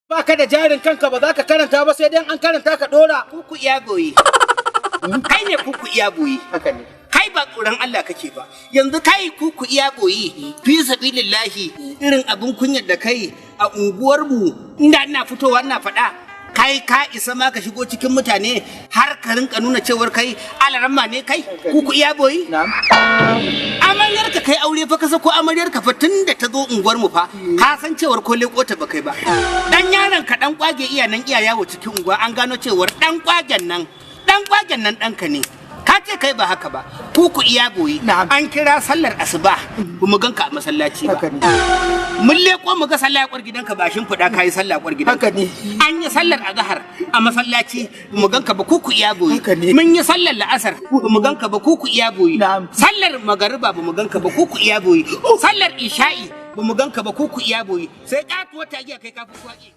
Ba ka da jarin kanka, ba za ka karanta ba, sai dai an karanta ka dora. Kuku iya boyi. Kai ne kuku iya boyi. Haka ne. Kai ba tsoron Allah kake ba. Yanzu kai kuku iya boyi. Fi sabilillahi, irin abin kunyar da kai a unguwarmu, inda ina fitowa ina faɗa. Kai ka isa ma ka shigo cikin mutane har ka rinka nuna cewar kai alaramma ne, kai kuku iya boyi? Na'am. Amaryar ka kai aure fa, ka sako amaryar ka fa, tun da ta zo unguwar mu fa, ka san cewar ko leko ta ba kai ba. Dan yaron ka dan kwage iya nan iya yawo cikin unguwa, an gano cewar dan kwagen nan, dan kwagen nan ɗanka ne. Ka ce kai ba haka ba. Kuku iya boyi. Na'am. An kira sallar asuba, ba mu ganka a masallaci ba. Haka ne. Mun leko mu ga sallah kwar gidanka, ba shimfiɗa kayi sallah kwar gidanka. Haka ne. An yi sallar azhar a masallaci, ba mu ganka ba, kuku iya boyi. Haka ne. Mun yi sallar la'asar, ba mu ganka ba, kuku iya boyi. Na'am. Sallar magariba, ba mu ganka ba, kuku iya boyi. Sallar isha'i, ba mu ganka ba, kuku iya boyi. Sai katuwar ta giya kai kafin kwaƙi.